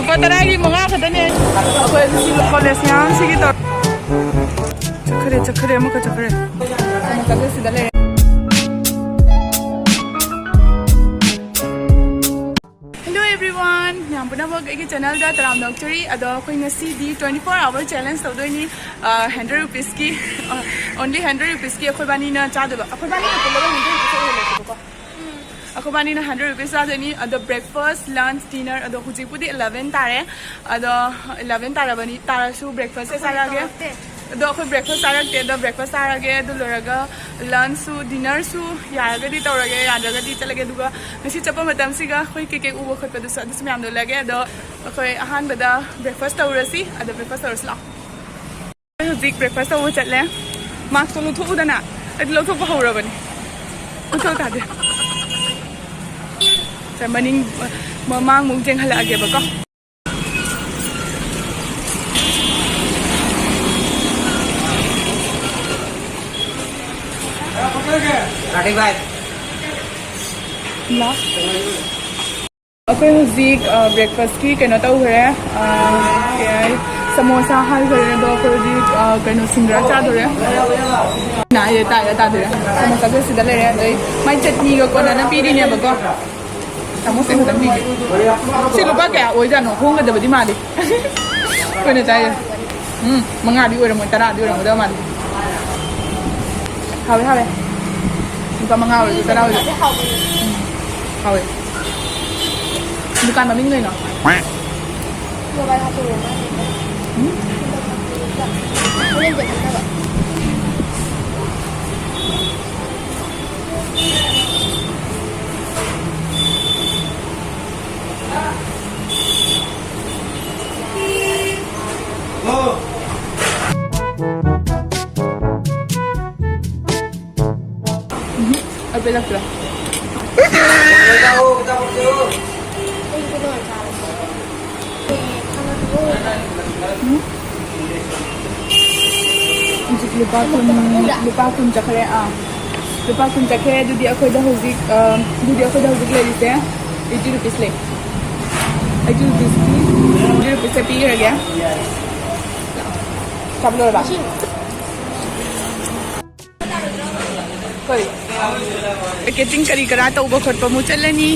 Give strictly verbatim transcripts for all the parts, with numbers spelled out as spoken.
ꯂꯨꯄꯥ ꯇꯔꯥꯒꯤ ꯃꯉꯥ ꯈꯛꯇꯅꯦ꯫ ꯑꯩꯈꯣꯏ ꯑꯗꯨꯁꯨ ꯀꯣꯂꯦꯖ ꯃꯌꯥꯝꯁꯤꯒꯤ ꯇꯧ-, ꯆꯠꯈ꯭ꯔꯦ, ꯆꯠꯈ꯭ꯔꯦ, ꯑꯃꯨꯛꯀ ꯆꯠꯈ꯭ꯔꯦ꯫ ꯑꯃꯨꯛꯀ ꯁꯤꯗ ꯂꯩꯔꯦ꯫ Hello everyone, ꯃꯌꯥꯝ ꯄꯨꯝꯅꯃꯛ ꯑꯩꯒꯤ ꯆꯦꯅꯦꯜꯗ ꯇꯔꯥꯝꯅ ꯑꯣꯛꯆꯔꯤ꯫ ꯑꯗꯣ ꯑꯩꯈꯣꯏ ꯉꯁꯤꯗꯤ twenty four hour challenge ꯇꯧꯗꯣꯏꯅꯤ꯫ ꯍꯟꯗ꯭ꯔꯦꯠ ꯔꯨꯄꯤꯁꯀꯤ, only ꯍꯟꯗ꯭ꯔꯦꯠ ꯔꯨꯄꯤꯁꯀꯤ ꯑꯩꯈꯣꯏꯕꯥꯅꯤꯅ ꯆꯥꯗꯣꯏꯕ꯫ ꯑꯩꯈꯣꯏꯕꯥꯅꯤꯅ ꯄꯨꯜꯂꯒ ꯍꯟꯗ꯭ꯔꯦꯠ ꯔꯨꯄꯤꯁ ꯑꯣꯏꯍꯜꯂꯦꯕꯀꯣ꯫ ꯑꯩꯈꯣꯏꯕꯥꯅꯤꯅ ꯍꯟꯗ꯭ꯔꯦꯠ ꯔꯨꯄꯤꯁ ꯆꯥꯗꯣꯏꯅꯤ꯫ ꯑꯗꯣ ꯕ꯭ꯔꯦꯛꯐꯥꯁ, ꯂꯟꯆ, ꯗꯤꯅꯔ, ꯑꯗꯣ ꯍꯧꯖꯤꯛꯄꯨꯗꯤ ꯏꯂꯚꯦꯟ ꯇꯥꯔꯦ꯫ ꯑꯗꯣ ꯏꯂꯚꯦꯟ ꯇꯥꯔꯕꯅꯤ, ꯇꯥꯔꯁꯨ ꯕ꯭ꯔꯦꯛꯐꯥꯁꯁꯦ ꯆꯥꯔꯛꯑꯒꯦ꯫ ꯑꯗꯣ ꯑꯩꯈꯣꯏ ꯕ꯭ꯔꯦꯛꯐꯥꯁ ꯆꯥꯔꯛꯇꯦ꯫ ꯑꯗꯣ ꯕ꯭ꯔꯦꯛꯐꯥꯁ ꯆꯥꯔꯒꯦ꯫ ꯑꯗꯨ ꯂꯣꯏꯔꯒ ꯂꯟꯆꯁꯨ ꯗꯤꯅꯔꯁꯨ ꯌꯥꯔꯒꯗꯤ ꯇꯧꯔꯒꯦ, ꯌꯥꯗ꯭ꯔꯒꯗꯤ ꯆꯠꯂꯒꯦ꯫ ꯑꯗꯨꯒ ꯉꯁꯤ ꯆꯠꯄ ꯃꯇꯝꯁꯤꯒ ꯑꯩꯈꯣꯏ ꯀꯩꯀꯩ ꯎꯕ ꯈꯣꯠꯄꯗꯨꯁꯨ ꯑꯗꯨꯁꯨ ꯃꯌꯥꯝꯗꯣ ꯎꯠꯂꯒꯦ꯫ ꯑꯗꯣ ꯑꯩꯈꯣꯏ ꯑꯍꯥꯟꯕꯗ ꯕ꯭ꯔꯦꯛꯐꯥꯁ ꯇꯧꯔꯁꯤ꯫ ꯑꯗꯣ ꯕ꯭ꯔꯦꯛꯐꯥꯁ ꯇꯧꯔꯁꯤ ꯂꯥꯛꯑꯣ꯫ ꯑꯩꯈꯣꯏ ꯍꯧꯖꯤꯛ ꯕ꯭ꯔꯦꯛꯐꯥꯁ ꯇꯧꯕ ꯆꯠꯂꯦ꯫ ꯃꯥꯛꯁꯇꯣ ꯂꯧꯊꯣꯛꯎꯗꯅ꯫ ꯑꯩꯗꯤ ꯂꯧꯊꯣꯛꯄ ꯍꯧꯔꯕꯅꯤ꯫ ꯂꯧꯊꯣꯛ ꯇꯥꯗꯦ꯫ ꯁꯦ, ꯃꯅꯤꯡ, ꯃꯃꯥꯡꯃꯨꯛ ꯌꯦꯡꯍꯜꯂꯛꯑꯒꯦꯕꯀꯣ꯫ ꯂꯥꯛ꯫ ꯑꯩꯈꯣꯏ ꯍꯧꯖꯤꯛ, ꯑ, ꯕ꯭ꯔꯦꯛꯐꯥꯁꯀꯤ ꯀꯩꯅꯣ ꯇꯧꯈ꯭ꯔꯦ꯫ ꯑ, ꯀꯩ ꯍꯥꯏ, ꯁꯃꯣꯁꯥ ꯍꯥꯏꯈ꯭ꯔꯦ꯫ ꯑꯗꯣ ꯑꯩꯈꯣꯏ ꯍꯧꯖꯤꯛ, ꯑ, ꯀꯩꯅꯣ, ꯁꯤꯡꯒ꯭ꯔꯥ ꯆꯥꯗꯣꯔꯦ꯫ ꯅꯥꯏꯔꯦ, ꯇꯥꯏꯔꯦ, ꯇꯥꯗꯣꯔꯦ꯫ ꯁꯃꯣꯁꯥꯁꯨ ꯁꯤꯗ ꯂꯩꯔꯦ꯫ ꯑꯗꯩ ꯃꯥꯏ ꯆꯠꯅꯤꯒ ꯀꯣꯟꯅꯅ ꯄꯤꯔꯤꯅꯦꯕꯀꯣ꯫ ꯁꯃꯣꯁꯥ ꯈꯛꯇꯪ ꯄꯤꯒꯦ꯫ ꯁꯤ ꯂꯨꯄꯥ ꯀꯌꯥ ꯑꯣꯏꯖꯥꯠꯅꯣ? ꯍꯣꯡꯒꯗꯕꯗꯤ ꯃꯥꯜꯂꯤ꯫ ꯑꯩꯈꯣꯏꯅ ꯆꯥꯏꯁꯦ꯫ ꯎꯝ, ꯃꯉꯥꯗꯤ ꯑꯣꯏꯔꯝꯃꯣꯏ, ꯇꯔꯥꯗꯤ ꯑꯣꯏꯔꯝꯒꯗꯕ ꯃꯥꯜꯂꯤ꯫ ꯍꯥꯎꯋꯦ, ꯍꯥꯎꯋꯦ꯫ ꯂꯨꯄꯥ ꯃꯉꯥ ꯑꯣꯏꯔꯁꯨ, ꯇꯔꯥ ꯑꯣꯏꯔꯁꯨ꯫ ꯎꯝ, ꯍꯥꯎꯋꯦ꯫ ꯗꯨꯀꯥꯟ ꯃꯃꯤꯡ ꯀꯩꯅꯣ? ꯎꯝ? ꯎꯝ, ꯑꯩ ꯄꯦꯜꯂꯛꯇ꯭ꯔꯦ꯫ ꯎꯝ? ꯍꯧꯖꯤꯛ ꯂꯨꯄꯥ ꯀꯨꯟ, ꯂꯨꯄꯥ ꯀꯨꯟ ꯆꯠꯈ꯭ꯔꯦ꯫ ꯑꯥ, ꯂꯨꯄꯥ ꯀꯨꯟ ꯆꯠꯈ꯭ꯔꯦ꯫ ꯑꯗꯨꯗꯤ ꯑꯩꯈꯣꯏꯗ ꯍꯧꯖꯤꯛ, ꯑ, ꯑꯗꯨꯗꯤ ꯑꯩꯈꯣꯏꯗ ꯍꯧꯖꯤꯛ ꯂꯩꯔꯤꯁꯦ eighty rupees ꯂꯩ꯫ ꯑꯩꯠꯇꯤ ꯔꯨꯄꯤꯁꯀꯤ ꯇ꯭ꯋꯦꯟꯇꯤ ꯔꯨꯄꯤꯁꯇ ꯄꯤꯈ꯭ꯔꯒꯦ꯫ ꯆꯥꯕ ꯂꯣꯏꯔꯕ? ꯀꯔꯤ? ꯄꯦꯀꯦꯖꯤꯡ ꯀꯔꯤ ꯀꯔꯥ ꯇꯧꯕ ꯈꯣꯠꯄ ꯑꯃꯨꯛ ꯆꯠꯂꯅꯤ꯫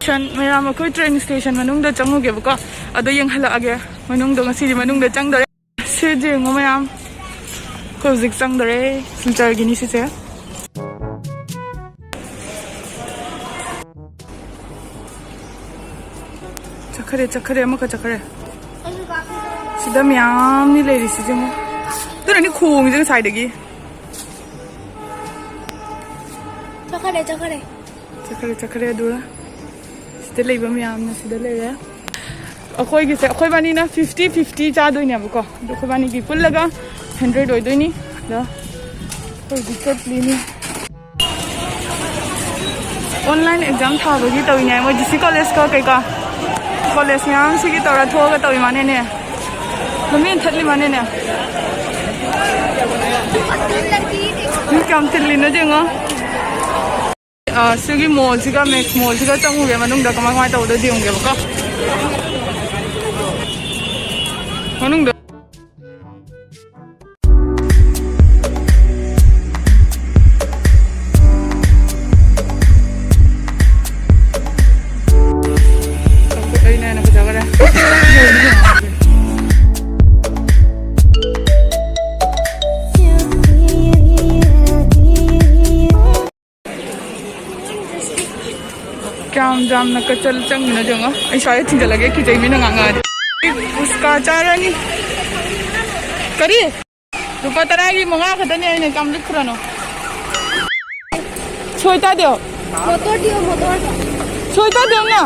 ꯁꯟ ꯃꯌꯥꯝ, ꯑꯩꯈꯣꯏ ꯇ꯭ꯔꯦꯟ ꯁ꯭ꯇꯦꯁꯟ ꯃꯅꯨꯡꯗ ꯆꯪꯉꯨꯒꯦꯕꯀꯣ꯫ ꯑꯗꯣ ꯌꯦꯡꯍꯜꯂꯛꯑꯒꯦ꯫ ꯃꯅꯨꯡꯗ, ꯉꯁꯤꯗꯤ ꯃꯅꯨꯡꯗ ꯆꯪꯗꯣꯔꯦ꯫ ꯁꯤ ꯌꯦꯡꯉꯣ ꯃꯌꯥꯝ, ꯑꯩꯈꯣꯏ ꯍꯧꯖꯤꯛ ꯆꯪꯗꯣꯔꯦ꯫ ꯁꯤꯜꯆꯔꯒꯤꯅꯤ ꯁꯤꯁꯦ꯫ ꯆꯠꯈ꯭ꯔꯦ, ꯆꯠꯈ꯭ꯔꯦ, ꯑꯃꯨꯛꯀ ꯆꯠꯈ꯭ꯔꯦ꯫ ꯁꯤꯗ ꯃꯌꯥꯝꯅꯤ ꯂꯩꯔꯤꯁꯤꯁꯦ ꯑꯃꯨꯛ꯫ ꯑꯗꯨꯅꯅꯤ ꯈꯣꯡꯉꯤꯁꯦ ꯉꯁꯥꯏꯗꯒꯤ꯫ ꯆꯠꯈ꯭ꯔꯦ, ꯆꯠꯈ꯭ꯔꯦ꯫ ꯆꯠꯈ꯭ꯔꯦ, ꯆꯠꯈ꯭ꯔꯦ꯫ ꯑꯗꯨꯒ ꯁꯤꯗ ꯂꯩꯕ ꯃꯌꯥꯝꯅ ꯁꯤꯗ ꯂꯩꯔꯦ꯫ ꯑꯩꯈꯣꯏꯒꯤꯁꯦ, ꯑꯩꯈꯣꯏꯕꯥꯅꯤꯅ ꯐꯤꯐꯇꯤ ꯐꯤꯐꯇꯤ ꯆꯥꯗꯣꯏꯅꯦꯕꯀꯣ꯫ ꯑꯗꯣ ꯑꯩꯈꯣꯏꯕꯥꯅꯤꯒꯤ ꯄꯨꯜꯂꯒ ꯍꯟꯗ꯭ꯔꯦꯠ ꯑꯣꯏꯗꯣꯏꯅꯤ꯫ ꯑꯗꯣ ꯑꯩꯈꯣꯏ ꯍꯧꯖꯤꯛ ꯆꯠꯂꯤꯅꯤ꯫ ꯑꯣꯟꯂꯥꯏꯟ ꯑꯦꯛꯖꯥꯝ ꯊꯥꯕꯒꯤ ꯇꯧꯔꯤꯅꯦ ꯃꯣꯏ ꯗꯤ ꯁꯤ ꯀꯣꯂꯦꯖꯀ ꯀꯩꯀꯥ꯫ ꯀꯣꯂꯦꯖ ꯃꯌꯥꯝ ꯁꯤꯒꯤ ꯇꯧꯔ ꯊꯣꯛꯑꯒ ꯇꯧꯔꯤ ꯃꯥꯅꯦꯅꯦ꯫ ꯂꯝꯖꯦꯟ ꯊꯠꯂꯤ ꯃꯥꯅꯦꯅꯦ꯫ ꯃꯤ ꯀꯌꯥꯝ ꯇꯤꯜꯂꯤꯅꯣ ꯌꯦꯡꯉꯣ꯫ ꯑ, ꯁꯤꯒꯤ ꯃꯣꯜꯁꯤꯒ, ꯃꯦꯛꯁ ꯃꯣꯜꯁꯤꯒ ꯆꯪꯉꯨꯒꯦ, ꯃꯅꯨꯡꯗ ꯀꯃꯥꯏ ꯀꯃꯥꯏ ꯇꯧꯕꯗꯣ ꯌꯦꯡꯉꯨꯒꯦꯕꯀꯣ꯫ ꯃꯅꯨꯡꯗ꯫ ꯑꯩꯅ ꯍꯦꯟꯅ ꯐꯖꯈ꯭ꯔꯦ꯫ ꯀꯌꯥꯝ ꯌꯥꯝꯅ ꯀꯆꯜ ꯆꯪꯉꯤꯅꯣ ꯌꯦꯡꯉꯣ꯫ ꯑꯩ ꯁ꯭ꯋꯥꯏꯗ ꯊꯤꯡꯖꯤꯜꯂꯒꯦ, ꯀꯤꯖꯩ ꯃꯤꯅ ꯉꯥꯡꯉꯛꯑꯗꯤ꯫ ꯄꯨꯁꯀꯥ ꯆꯥꯔꯅꯤ꯫ ꯀꯔꯤ? ꯂꯨꯄꯥ ꯇꯔꯥꯒꯤ ꯃꯉꯥ ꯈꯛꯇꯅꯦ ꯑꯩꯅ ꯀꯌꯥꯝ ꯂꯤꯛꯈ꯭ꯔꯅꯣ? ꯁꯣꯏ ꯇꯥꯗꯦ꯫ Motor deo, motor. ꯁꯣꯏ ꯇꯥꯗꯦ ꯑꯩꯅ꯫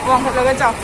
ꯋꯥꯡꯈꯠꯂꯒ ꯆꯥꯎ꯫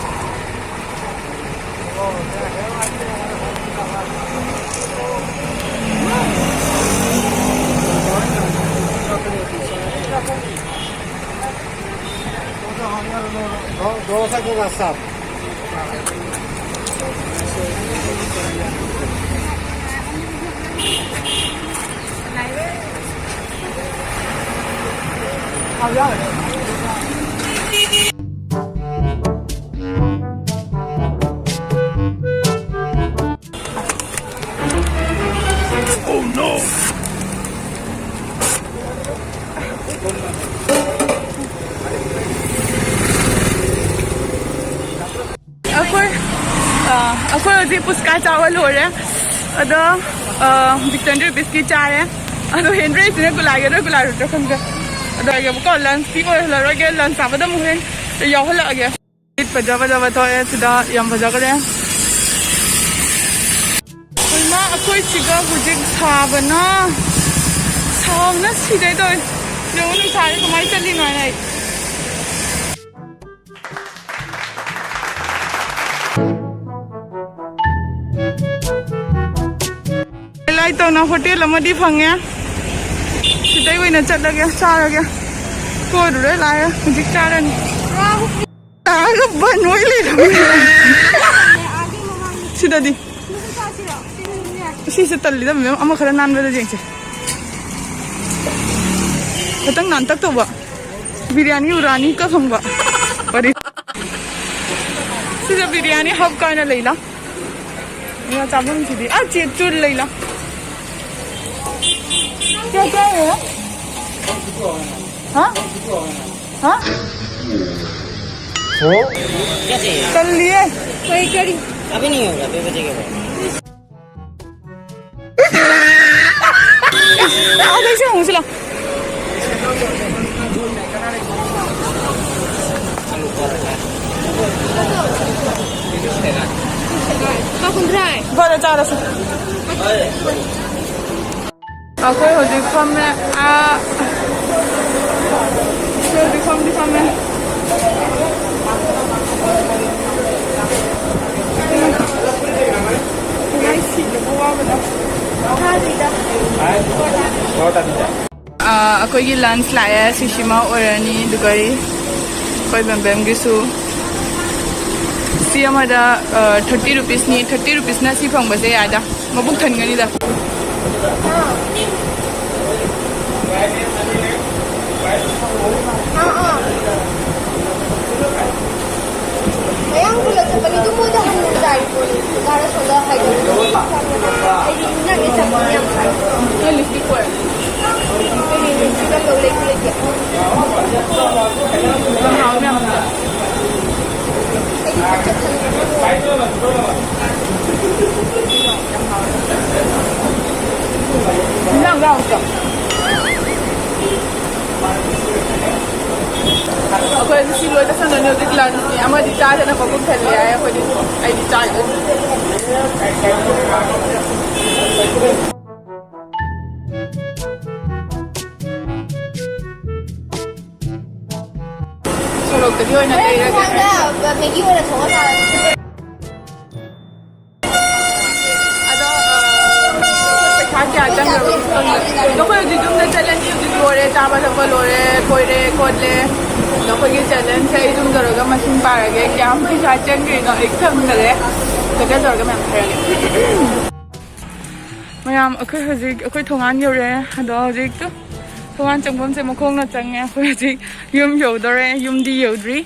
ꯍꯧꯖꯤꯛ ꯄꯨꯁꯀꯥ ꯆꯥꯕ ꯂꯣꯏꯔꯦ꯫ ꯑꯗꯣ ꯕꯤꯛ ꯇ꯭ꯋꯦꯟꯇꯤ ꯔꯨꯄꯤꯁꯀꯤ ꯆꯥꯔꯦ꯫ ꯑꯗꯣ ꯍꯦꯟ ꯔꯦꯁꯁꯤꯅ ꯀꯨꯂꯥꯒꯦꯔꯥ ꯀꯨꯂꯥꯔꯣꯏꯗ꯭ꯔꯥ ꯈꯪꯗꯦ꯫ ꯑꯗꯣ ꯍꯥꯏꯒꯦꯕꯀꯣ, ꯂꯟꯁꯇꯤ ꯑꯣꯏꯍꯜꯂꯔꯣꯏꯒꯦ, ꯂꯟꯁ ꯆꯥꯕꯗ ꯑꯃꯨꯛ ꯍꯣꯔꯦꯟ ꯌꯥꯎꯍꯜꯂꯛꯑꯒꯦ꯫ ꯐꯖ ꯐꯖꯕ ꯊꯣꯛꯑꯦ ꯁꯤꯗ, ꯌꯥꯝ ꯐꯖꯈ꯭ꯔꯦ꯫ ꯏꯃꯥ, ꯑꯩꯈꯣꯏ ꯁꯤꯒ ꯍꯧꯖꯤꯛ ꯁꯥꯕꯅ, ꯁꯥꯕꯅ ꯁꯤꯗꯣꯏ ꯇꯧꯋꯦ꯫ ꯌꯦꯡꯉꯨ ꯅꯨꯡꯁꯥꯁꯦ ꯀꯃꯥꯏꯅ ꯆꯠꯂꯤꯅꯣ ꯍꯥꯏꯅ ꯑꯩ꯫ ꯂꯥꯏ ꯇꯧꯅ ꯍꯣꯇꯦꯜ ꯑꯃꯗꯤ ꯐꯪꯉꯦ꯫ ꯁꯤꯗꯩ ꯑꯣꯏꯅ ꯆꯠꯂꯒꯦ, ꯆꯥꯔꯒꯦ꯫ ꯀꯣꯏꯔꯨꯔꯦ ꯂꯥꯛꯑꯦ, ꯍꯧꯖꯤꯛ ꯆꯥꯔꯅꯤ꯫ ꯂꯥꯛꯑꯒ ꯕꯟ ꯑꯣꯏ ꯂꯩꯔꯝꯃꯦ꯫ ꯁꯤꯗꯗꯤ꯫ ꯁꯤꯁꯦ ꯇꯜꯂꯤꯗ ꯃꯦꯝ, ꯑꯃ ꯈꯔ ꯅꯥꯟꯕꯗ ꯌꯦꯡꯁꯦ꯫ ꯈꯤꯇꯪ ꯅꯥꯟꯇꯛ ꯇꯧꯕ꯫ ꯕꯤꯔꯌꯥꯅꯤ ꯎꯔꯥꯅꯤ ꯀ ꯐꯪꯕ꯫ ꯋꯥꯔꯤ꯫ ꯁꯤꯗ ꯕꯤꯔꯌꯥꯅꯤ ꯍꯕ ꯀꯥꯏꯅ ꯂꯩꯅ꯫ ꯉꯥ ꯆꯥꯐꯝꯁꯤꯗꯤ ꯑꯥ ꯆꯦ ꯆꯨꯔ ꯂꯩꯅ꯫ क्या क्या है? हाँ? हाँ? हो? क्या चाहिए? कर लिए। वही करी। अभी नहीं होगा, दो बजे के बाद। 아, 잠시만, 오실라. 아, 근데. ꯐꯔꯦ, ꯆꯥꯔꯁꯤ꯫ ꯑꯩꯈꯣꯏ ꯍꯧꯖꯤꯛ ꯐꯝꯃꯦ꯫ ꯑꯥ, ꯑꯩꯈꯣꯏ ꯍꯧꯖꯤꯛ ꯐꯝꯗꯤ ꯐꯝꯃꯦ꯫ ꯃꯥꯏ ꯁꯤꯗꯕ ꯋꯥꯕꯗ꯫ ꯑꯥ, ꯑꯩꯈꯣꯏꯒꯤ ꯂꯟꯁ ꯂꯥꯛꯑꯦ꯫ ꯁꯤꯁꯤꯃ ꯑꯣꯏꯔꯅꯤ, ꯑꯗꯨꯒ ꯑꯩꯈꯣꯏ ꯕꯦꯝꯕꯦꯝꯒꯤꯁꯨ꯫ ꯁꯤ ꯑꯃꯗ, ꯑꯥ, ꯊꯥꯔꯇꯤ ꯔꯨꯄꯤꯁꯅꯤ꯫ ꯊꯥꯔꯇꯤ ꯔꯨꯄꯤꯁꯅ ꯁꯤ ꯐꯪꯕꯁꯦ ꯌꯥꯏꯗ, ꯃꯕꯨꯛ ꯊꯟꯒꯅꯤꯗ꯫ ꯑꯥ, ꯑꯥ꯫ ꯃꯌꯥꯝ ꯄꯨꯂꯞ ꯆꯠꯄꯅꯤ, ꯑꯗꯨ ꯃꯣꯏꯗ ꯍꯟꯅ ꯇꯥꯔꯤ ꯄꯣꯠꯅꯤ꯫ ꯀꯥꯔ ꯁꯣꯗ ꯍꯥꯏꯗꯣ꯫ ꯑꯩꯗꯤ ꯏꯟꯖꯥꯡꯒꯤ ꯆꯥꯛ ꯌꯥꯝ ꯆꯥꯏ꯫ ꯅꯪ ꯂꯤꯞꯁꯇꯤꯛ ꯑꯣꯏ꯫ ꯑꯩꯗꯤ ꯂꯤꯞꯁꯇꯤꯛ ꯑꯝ ꯂꯧ ꯂꯩꯁꯨ ꯂꯩꯇꯦ꯫ ꯅꯪ ꯍꯥꯎ ꯃꯌꯥꯝ꯫ ꯑꯩꯗꯤ ꯄꯣꯠ ꯆꯠ ꯈꯜꯂꯤ꯫ ꯑꯩꯈꯣꯏ ꯉꯁꯤ ꯂꯣꯏ ꯆꯥꯁꯟꯗꯣꯏꯅꯦ꯫ ꯍꯧꯖꯤꯛ ꯂꯟꯁꯅꯦ, ꯑꯃꯗꯤ ꯆꯥꯗꯅ ꯃꯕꯨꯛ ꯊꯜꯂꯦ ꯍꯥꯏ꯫ ꯑꯩꯈꯣꯏꯗꯤ, ꯑꯩꯗꯤ ꯆꯥꯗꯣꯏꯅꯦ꯫ ꯁꯣꯔꯣꯛꯇꯗꯤ ꯑꯣꯏꯅ ꯂꯩꯔꯒꯦ꯫ ꯃꯦꯒꯤ ꯑꯣꯏꯅ ꯊꯣꯡꯉ ꯆꯥꯔꯒꯦ꯫ ꯑꯗꯣ, ꯑ, ꯄꯩꯁꯥ ꯀꯌꯥ ꯆꯪꯈ꯭ꯔꯕꯅꯣ ꯈꯪꯗꯦ꯫ ꯑꯗꯣ ꯑꯩꯈꯣꯏ ꯍꯧꯖꯤꯛ ꯌꯨꯝꯗ ꯆꯠꯂꯅꯤ꯫ ꯍꯧꯖꯤꯛ ꯂꯣꯏꯔꯦ, ꯆꯥꯕ ꯊꯛꯄ ꯂꯣꯏꯔꯦ, ꯀꯣꯏꯔꯦ ꯈꯣꯠꯂꯦ꯫ ꯑꯗꯣ ꯑꯩꯈꯣꯏꯒꯤ ꯆꯦꯂꯦꯟꯖꯁꯦ ꯑꯩ ꯑꯗꯨꯝ ꯇꯧꯔꯒ ꯃꯁꯤꯡ ꯄꯥꯔꯒꯦ, ꯀꯌꯥꯝ ꯄꯩꯁꯥ ꯆꯪꯈ꯭ꯔꯤꯅꯣ ꯑꯩ ꯈꯪꯗꯔꯦ꯫ ꯀꯩꯅꯣ ꯇꯧꯔꯒ ꯃꯌꯥꯝ ꯍꯥꯏꯔꯒꯦ꯫ ꯃꯌꯥꯝ, ꯑꯩꯈꯣꯏ ꯍꯧꯖꯤꯛ ꯑꯩꯈꯣꯏ ꯊꯣꯡꯒꯥꯟ ꯌꯧꯔꯦ꯫ ꯑꯗꯣ ꯍꯧꯖꯤꯛꯇꯨ ꯊꯣꯡꯒꯥꯟ ꯆꯪꯐꯝꯁꯦ ꯃꯈꯣꯡꯅ ꯆꯪꯉꯦ꯫ ꯑꯩꯈꯣꯏ ꯍꯧꯖꯤꯛ ꯌꯨꯝ ꯌꯧꯗꯣꯔꯦ, ꯌꯨꯝꯗꯤ ꯌꯧꯗ꯭ꯔꯤ꯫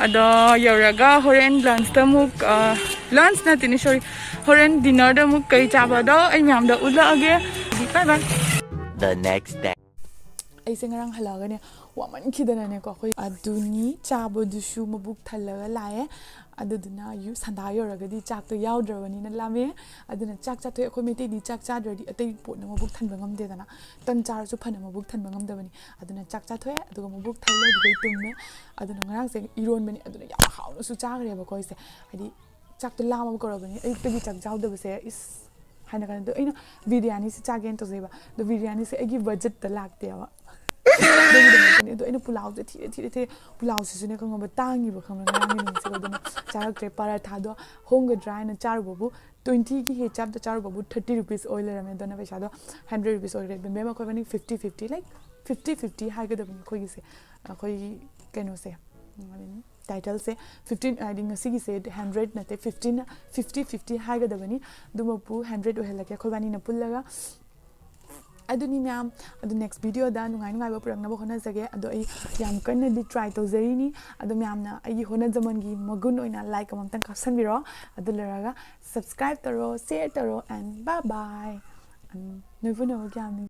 ꯑꯗꯣ ꯌꯧꯔꯒ ꯍꯣꯔꯦꯟ ꯂꯟꯁꯇ ꯑꯃꯨꯛ, ꯑ, ꯂꯟꯁ ꯅꯠꯇꯦꯅꯦ, ꯁꯣꯔꯤ, ꯍꯣꯔꯦꯟ ꯗꯤꯅꯔꯗ ꯑꯃꯨꯛ ꯀꯩ ꯆꯥꯕꯗꯣ ꯑꯩ ꯃꯌꯥꯝꯗ ꯎꯠꯂꯛꯑꯒꯦ꯫ Bye bye. The next day. ꯑꯩꯁꯦ ꯉꯔꯥꯡ ꯍꯜꯂꯛꯑꯒꯅꯦ, ꯋꯥꯃꯟꯈꯤꯗꯅꯅꯦꯀꯣ, ꯑꯩꯈꯣꯏ ꯑꯗꯨꯅꯤ ꯆꯥꯕꯗꯨꯁꯨ ꯃꯕꯨꯛ ꯊꯜꯂꯒ ꯂꯥꯛꯑꯦ꯫ ꯑꯗꯨꯗꯨꯅ ꯌꯨ-, ꯁꯟꯗꯥ ꯌꯧꯔꯒꯗꯤ ꯆꯥꯛꯇꯣ ꯌꯥꯎꯗ꯭ꯔꯕꯅꯤꯅ ꯂꯥꯝꯃꯦ꯫ ꯑꯗꯨꯅ ꯆꯥꯛ ꯆꯥꯊꯣꯛꯑꯦ꯫ ꯑꯩꯈꯣꯏ ꯃꯩꯇꯩꯗꯤ ꯆꯥꯛ ꯆꯥꯗ꯭ꯔꯗꯤ ꯑꯇꯩ ꯄꯣꯠꯅ ꯃꯕꯨꯛ ꯊꯟꯕ ꯉꯝꯗꯦꯗꯅ꯫ ꯇꯟ ꯆꯥꯔꯁꯨ ꯐꯅ ꯃꯕꯨꯛ ꯊꯟꯕ ꯉꯝꯗꯕꯅꯤ꯫ ꯑꯗꯨꯅ ꯆꯥꯛ ꯆꯥꯊꯣꯛꯑꯦ, ꯑꯗꯨꯒ ꯃꯕꯨꯛ ꯊꯜꯂꯦ, ꯑꯗꯨꯗꯩ ꯇꯨꯝꯃꯦ꯫ ꯑꯗꯨꯅ ꯉꯔꯥꯡꯁꯦ ꯏꯔꯣꯟꯕꯅꯤ, ꯑꯗꯨꯅ ꯌꯥꯝ ꯍꯥꯎꯅꯁꯨ ꯆꯥꯈ꯭ꯔꯦꯕꯀꯣ ꯑꯩꯁꯦ꯫ ꯍꯥꯏꯗꯤ ꯆꯥꯛꯇꯣ ꯂꯥꯝꯃꯕ ꯀꯧꯔꯕꯅꯤ, ꯑꯌꯨꯛꯇꯒꯤ ꯆꯥꯛ ꯆꯥꯍꯧꯗꯕꯁꯦ, ꯏꯁ, ꯍꯥꯏꯅ ꯀꯩꯅꯣ ꯇꯧ-, ꯑꯩꯅ ꯕꯤꯔꯌꯥꯅꯤꯁꯤ ꯆꯥꯒꯦꯅ ꯇꯧꯖꯩꯕ꯫ ꯑꯗꯣ ꯕꯤꯔꯌꯥꯅꯤꯁꯦ ꯑꯩꯒꯤ ꯕꯖꯦꯠꯇ ꯂꯥꯛꯇꯦꯕ꯫ ꯑꯗꯨꯒꯤꯗꯃꯛꯇꯅꯤ꯫ ꯑꯗꯣ ꯑꯩꯅ ꯄꯨꯂꯥꯎꯁꯦ ꯊꯤꯔꯦ, ꯊꯤꯔꯦ, ꯊꯤꯔꯦ꯫ ꯄꯨꯂꯥꯎꯁꯤꯁꯨꯅꯦ ꯈꯪꯉꯕ, ꯇꯥꯡꯉꯤꯕ ꯈꯪꯕ꯭ꯔꯥ, ꯉꯔꯥꯡꯒꯤ ꯅꯨꯃꯤꯠꯁꯤꯗ꯫ ꯑꯗꯨꯅ ꯆꯥꯔꯛꯇ꯭ꯔꯦ꯫ ꯄꯔꯥꯊꯥꯗꯣ ꯍꯣꯡꯒꯗ꯭ꯔꯥ ꯍꯥꯏꯅ ꯆꯥꯔꯨꯕꯕꯨ, ꯇ꯭ꯋꯦꯟꯇꯤꯒꯤ ꯍꯦ ꯆꯥꯞꯇ ꯆꯥꯔꯨꯕꯕꯨ ꯊꯥꯔꯇꯤ ꯔꯨꯄꯤꯁ ꯑꯣꯏ ꯂꯩꯔꯝꯃꯦ꯫ ꯑꯗꯨꯅ ꯄꯩꯁꯥꯗꯣ ꯍꯟꯗ꯭ꯔꯦꯠ ꯔꯨꯄꯤꯁ ꯑꯣꯏꯈ꯭ꯔꯦ꯫ ꯕꯦꯝꯕꯦꯝ, ꯑꯩꯈꯣꯏꯕꯥꯅꯤ fifty fifty, like, fifty fifty ꯍꯥꯏꯒꯗꯕꯅꯤ ꯑꯩꯈꯣꯏꯒꯤꯁꯦ, ꯑꯩꯈꯣꯏꯒꯤ ꯀꯩꯅꯣꯁꯦ, ꯇꯥꯏꯇꯜꯁꯦ꯫ ꯐꯤꯐꯇꯤꯟ ꯍꯥꯏꯗꯤ ꯉꯁꯤꯒꯤꯁꯦ ꯍꯟꯗ꯭ꯔꯦꯠ ꯅꯠꯇꯦ, ꯐꯤꯐꯇꯤꯟ, ꯐꯤꯐꯇꯤ ꯐꯤꯐꯇꯤ ꯍꯥꯏꯒꯗꯕꯅꯤ꯫ ꯑꯗꯨꯃꯛꯄꯨ ꯍꯟꯗ꯭ꯔꯦꯠ ꯑꯣꯏꯍꯜꯂꯛꯀꯦ ꯑꯩꯈꯣꯏꯕꯥꯅꯤꯅ ꯄꯨꯜꯂꯒ꯫ ꯑꯗꯨꯅꯤ ꯃꯌꯥꯝ, ꯑꯗꯨ ꯅꯦꯛꯁ ꯚꯤꯗꯤꯑꯣꯗ ꯅꯨꯡꯉꯥꯏ ꯅꯨꯡꯉꯥꯏꯕ ꯄꯨꯔꯛꯅꯕ ꯍꯣꯠꯅꯖꯒꯦ꯫ ꯑꯗꯣ ꯑꯩ ꯌꯥꯝ ꯀꯟꯅꯗꯤ ꯇ꯭ꯔꯥꯏ ꯇꯧꯖꯔꯤꯅꯤ꯫ ꯑꯗꯣ ꯃꯌꯥꯝꯅ ꯑꯩꯒꯤ ꯍꯣꯠꯅꯖꯃꯟꯒꯤ ꯃꯒꯨꯟ ꯑꯣꯏꯅ ꯂꯥꯏꯛ ꯑꯃꯃꯝꯇꯪ ꯀꯥꯞꯁꯟꯕꯤꯔꯣ꯫ ꯑꯗꯨ ꯂꯣꯏꯔꯒ ꯁꯕꯁꯀ꯭ꯔꯥꯏꯕ ꯇꯧꯔꯣ, ꯁꯤꯌꯔ ꯇꯧꯔꯣ, and bye bye. ꯎꯝ, ꯅꯣꯏꯕꯨ ꯅꯣꯏꯕꯨ ꯀꯌꯥꯝ ꯅꯨꯡ-